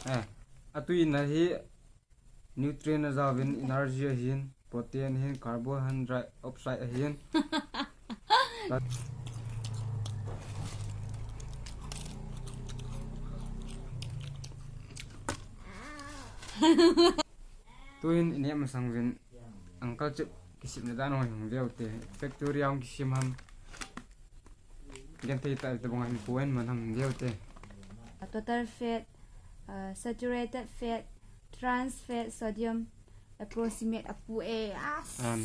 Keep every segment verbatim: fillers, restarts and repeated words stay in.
Eh, atui na hi nutrient ajaovin, energy ahin, protein ahin, carbohydrate, oxide ahin. Tuin ineh masang uvin Uncle Chip kisimna dan hung veu te. Factory a hung kisim ham. Genthei tah te bang a hin pu in man ham veu te. Total fat, uh, saturated fat, trans fat, sodium, approximate apu e. As. Um,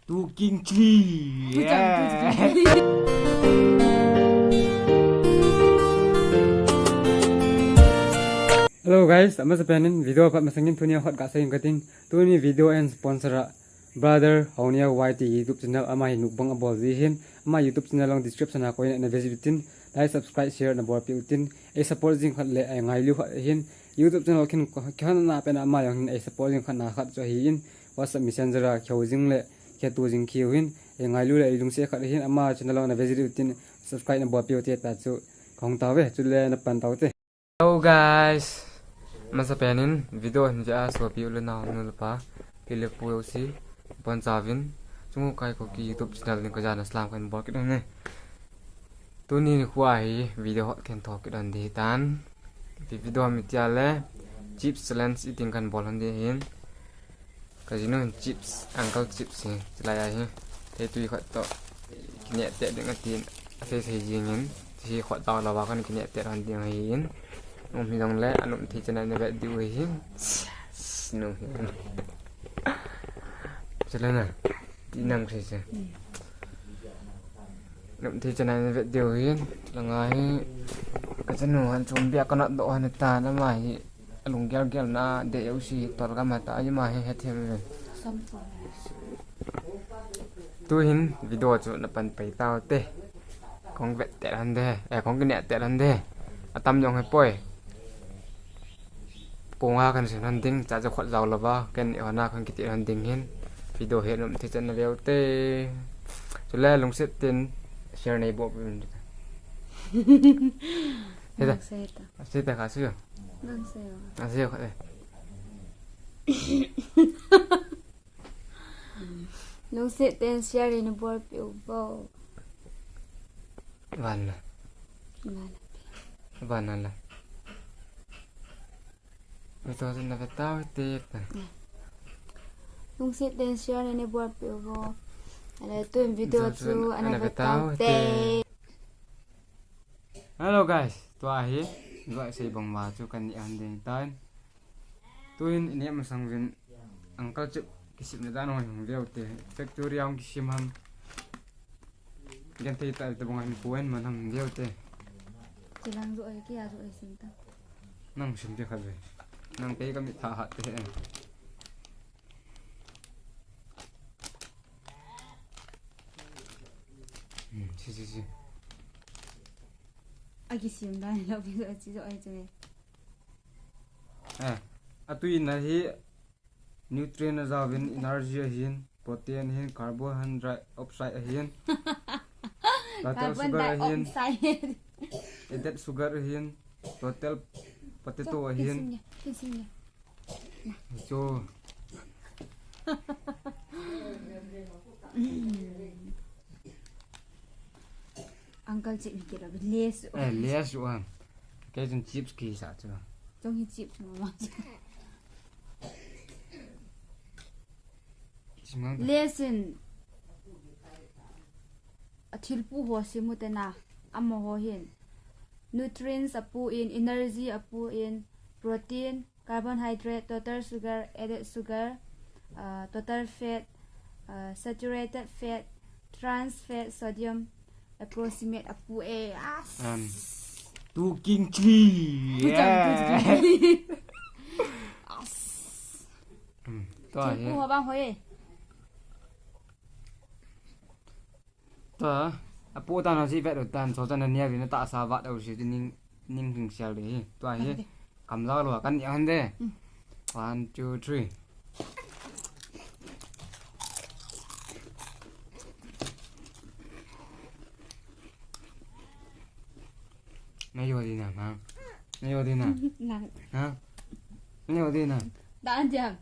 two king chili. Two chang, two chang. Yeah. Hello guys, amasapen in video phat masangin tuni hot ka sayin kating. Tuni video a sponsor a Brother Hongnia Y T YouTube channel, ama hi mukbang abol ji hin, ama YouTube channel jong description a koina na visit utin, like, subscribe, share na bolpeh utin, ei support jing khat le ei ngailu khat hin, YouTube channel khin kihon na pen ama jong hin ei support jing khat na khat chu ahin, WhatsApp Messenger a kihou jing le, kitu jing kiu hin, ei ngailu le ei lungset khat hin, ama channel jong na visit utin, subscribe na bolpeh ute ta chu, kahung tauve, chule na pan taute. Hello guys, masapen in video hin ja sopi u le nao nu le pa, pi le pu jouse, boncha uvin, Chungkho Kai Kuki YouTube channel in ka jana salam kahin bol kit u ne. Tuni nikho hi video hot kahin thokit u ding ahitan. Ipi video ham iti le, chips challenge itin kahin bol u ding ahin. Ka jinu hin chips, Uncle Chips hi, chulai a hi. Theitui khat toh, kineh teh ding atin, asei sei jing in, hiche hi khut jao louva kon kineh teh lhon ding ahin. Um hijongle, anom thei chan a na vet diu ahin. Nom hi. Chule na, ti nang sei sei. Nom thei chan a na vet diu ahin. Langa hi, ka chanu hin chom bia ka nat doh lhon tan ama hi. Alung gel gel na de jouse tol gam a ta, ama hi hethem ve. Tuhin video chu na pan pai taute. Kong vet teh lhon ding, eh, kong kineh teh lhon ding. Atam jong hepoi. Kong a kahin sim lhon ding, cha cha khut jao louva, kahin neh lhon a kahin kiti lhon ding hin. Video hi nom thei chan a na veute. Chule lungset tah in share nei bol uvin. Heta. Lungset tah. Asei ta ka su. Nang sei o. Asei o, eh. Lungset tah in share na bolpeh uvo. Van la. Van la. Van la. Video chu na ve taute. Lungset tah in share na bolpeh uvo. Ale tun video chu ana ve taute. Hello guys, tua hi, tua sei bang uva chu kahin neh lhon ding ahitan. Tuin ineh masang uvin Uncle Chip kisimna dan hung veu te, factory a hung kisim ham. Genthei tah te bang a hin pu in man ham veu te. Chilang jo ai, kia jo ai sim ta. Nang sim te khat ve. Nang kei ka mit tha hat te. Hmm, si, si, si. Akisim dan lou pi jo, si jo ai chu. Eh, atui na hi nutrient ajaovin, energy ahin, protein ahin, carbohydrate, oxide ahin, total carbon sugar ahin, dioxide, added sugar ahin, total potato ahin. Kin sim nge, kin sim nge. Cho. Uncle Chip hi kilo Lays. Eh, Lays u ham. Kei chun chips kisa chu. Chong hi chips mama. Lays in athil pu ho simu tena, amaho hin nutrients apu in, energy apu in, protein, carbohydrate, total sugar, added sugar, uh, total fat, uh, saturated fat, trans fat, sodium, approximate apu e. As. Um, two king chili. Two chang, two chili. As. Um, to thil pu ho bang hoi. Ta, apu ta na si vet u tan, so chan na nia vin ta sa vat u si ning, ning ring sial de hi. Tua hi, kam jao lou, kan neh lhon ding. One, two, three. Ngai jo di na, ha. Neo di na. Nang. Ha? Neo di na. Dan jam.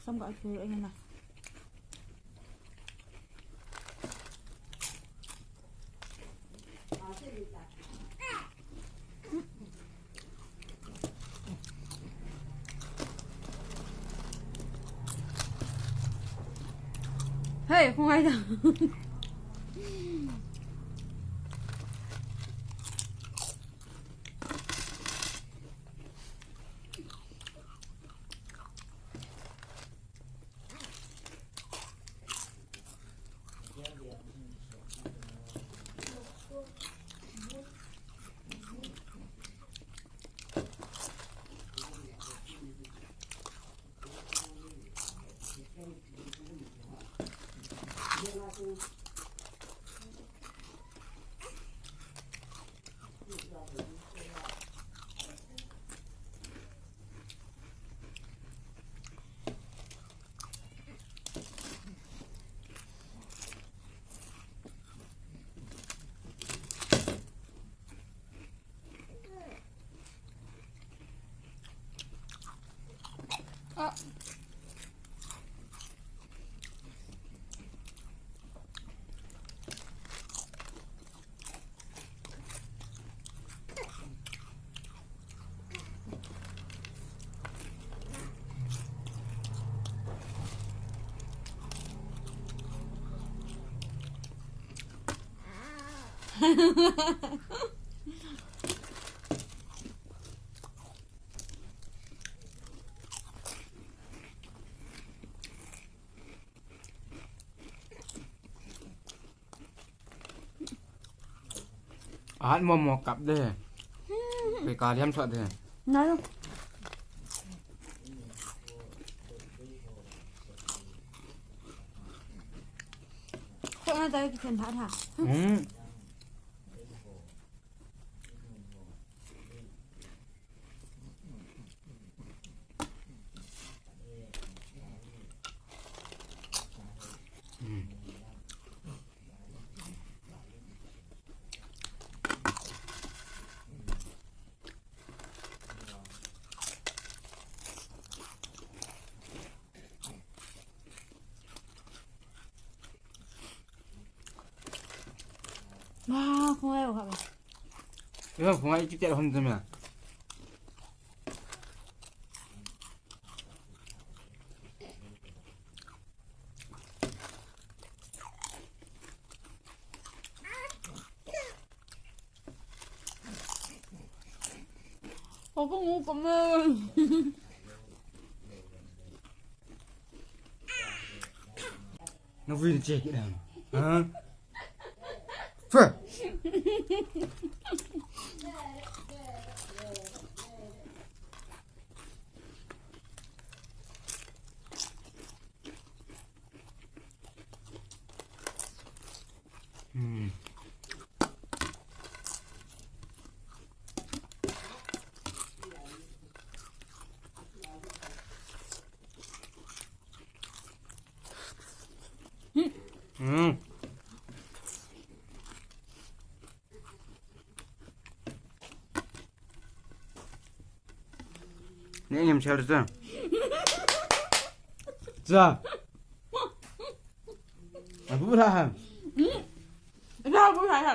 Sam ka tu ina. Hey, không ai đâu. Ahat mo mo kap de. Pe ka liam thot de. Nai. Ko na tai ki chen tha tha. Hmm. Wow, không ai ủng hộ. Ơ, không ai chịu chết không, thế mà. Ơ, không ngủ của mình. Nó vin chê cái đằng. Hả? Phê. Hmm. Hmm. Ni ngim sel ta. Cha. Abu la ha. Ra bu la ha.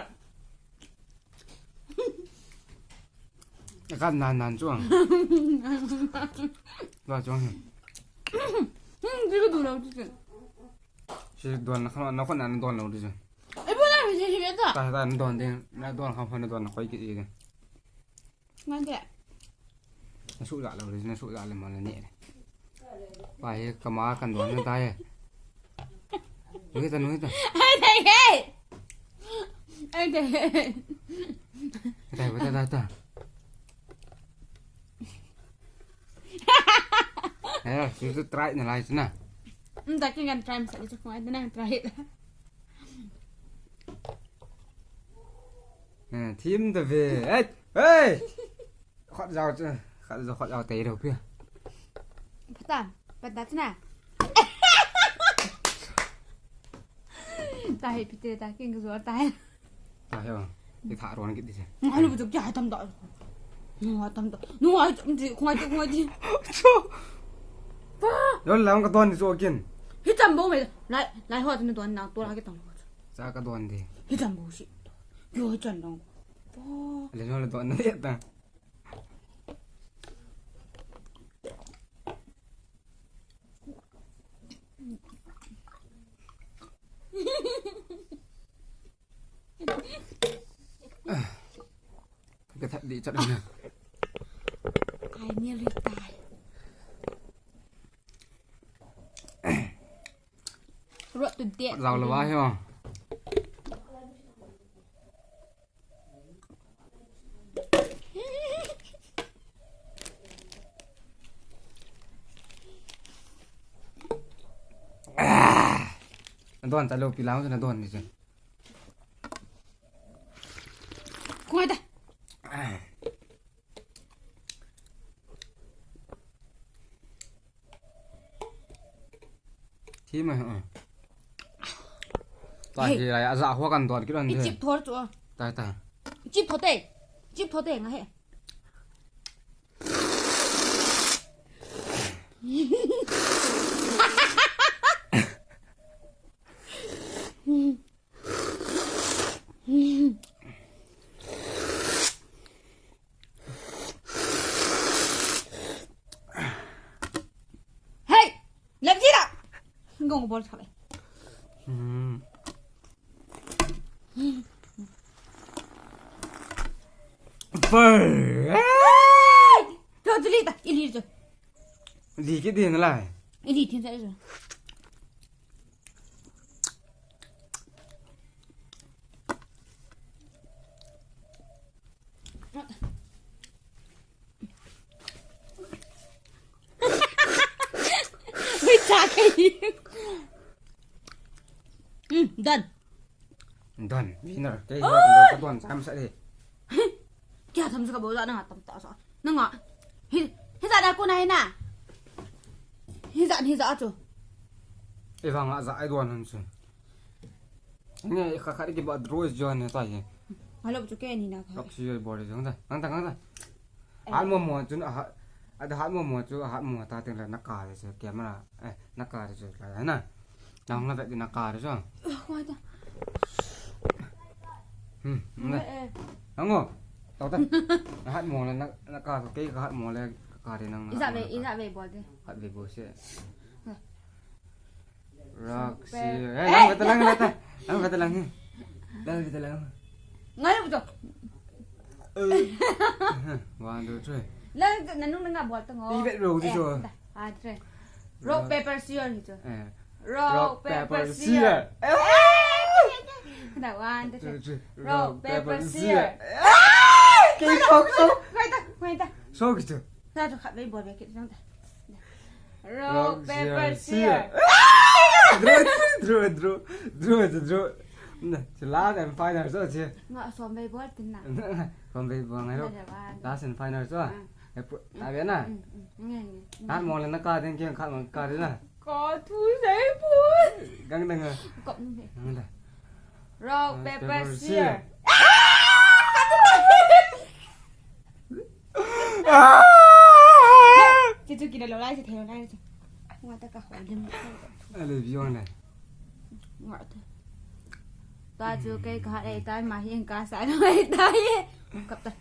Kan nan nan chuang. Ba chuang. Hmm, dia tu lah tu. Si don na khan na khan na don lo di. Eh, bu la si si ta. Ta ta don ding, na don khan na don na koi ki di. Ngan de. Na su la lo di, na su la le ma le ne. Ba ye ka ma kan don na ta ye. Nui ta, nui ta. Ai dai ye. Ai dai ye. Ta ta ta ta. Eh, si tu try na lai na. Hmm, ta ki ngan try masa di chu ko ai na try. Eh, thim ta ve. Eh, hey. Khot jao chu, khot jao, khot jao te ro pia. Pata, pata chu na. Tahe pite ta king zo tahe. Tahe o. Itha ron kit di se. Ngai lu bu kya tam da. Nu tam da. Nu ai tam di, khungai di, khungai di. Cho. Pa. Lo lang ka don di so kin. Hi tam bo me. Lai, lai ho tu don na to la ke tam. Sa ka don di. Hi tam bo si. Yo hi tam dong. Pa. Le no le don na ta. Ka that di chat na. Ai, nearly die. Road to death. Zau lo wa hio. Nadon ta lo pi lau nadon ni chu. Khungai ta. Thi mai ha. Ta hi lai a za hua kan don ki don. Ichip thor chu. Tai tai. Ichip thor te. Ichip thor te nga he. Hey! Lam jira! Gong bol thale. Hmm. Hey! Hey! Cho, cho, li ta, ili cho. Li ke din lai. Ili tin sa cho. Ui, cha kai. Hmm, done. Done. Winner. Kei ka don sa ma sa de. Kya tham sa ka bo ja na tam ta sa. Na nga. Hi, hi ja na ko na hi na. Hi ja, hi ja chu. E vang a ja ai don han chu. Nge, kha kha ki ba draw is John ne ta ye. Hello, chu ke ni na kha. Roxy ye bol jong ta. Nang ta, nang ta. Eh. Hat mo mo chu a hat, a hat mo mo chu a hat mo ta teng la na ka de chu camera. Eh, na ka de chu la na. Nang na vet di na ka de chu. Khoi ta. Hmm, na. Eh, eh. Nang o. Tau ta. Na hat mo la na, na ka ke ka hat mo le ka de nang na. Ija ve, ija ve bol de. Hat ve bol se. Roxy. Eh, lang beta, lang beta. Lang beta, lang. Lang beta, lang. Ngai lu to. Eh. One, two, three. Lang, nanung nga bol to ngo. Ivet ro di so. Ah, three. Rock, paper, scissors ni to. Eh. Rock, paper, scissors. Eh. Na, one, two, three. Rock, paper, scissors. Kei kok so. Ngai ta, ngai ta. So ki to. Na chu khat vei bol ve kit jong ta. Rock, paper, scissors. Draw, draw, draw, draw, draw. Na, chu last and final so chu. Nga som vei bol tin na. Som vei bol ngai ro. Last and final so. Ah. E pu, ta ve na. Mm, mm, nge, nge, nge. Hat mo le na ka den ke khat mo ka den na. Ka thu sei pu. Gang dang a. Kop ni. Gang da. Rock, paper, scissors. Chu chu kina lo lai, chu thei lo lai chu. Nga ta ka ho lim. Ale biong le. Nga ta. Ta chu kei ka ha le tai ma hi ka sa lo tai. Kap ta.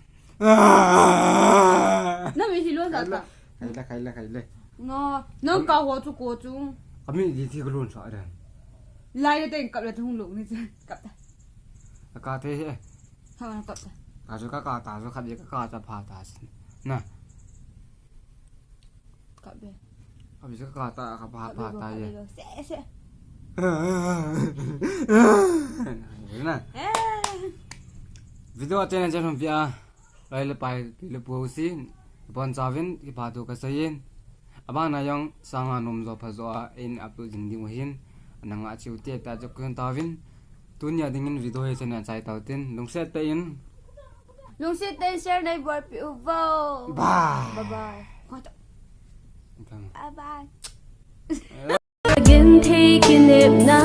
Na mi hi lo sa ta. Khai la, khai la, khai le. No, nang ka ho chu ko chu. Kami di thi ka lun sa den. Lai le teng kap le thung lung ni chu. Kap ta. Ka te he. Ha, kap ta. Ka chu ka ka ta chu khat ye ka ka ta pha ta sin. Na. Kap be. Kap be ka ka ta ka pha pha ta ye. Se, se. Na. Eh. Video a channel channel pia. Lai le pai, pi le pu si, pon chauvin, kipa thu ka seiyin. Abang na jong, sanga nom jo pha jo a, in upload jing ding u hin, nanga chiu te ta jo kun tauvin. Tunia dingin video hi channel chai tau tin, lungset te in. Lungset te in share nei bol pi u vo. Bye. Bye bye. Bye bye. Gin thei kinepna.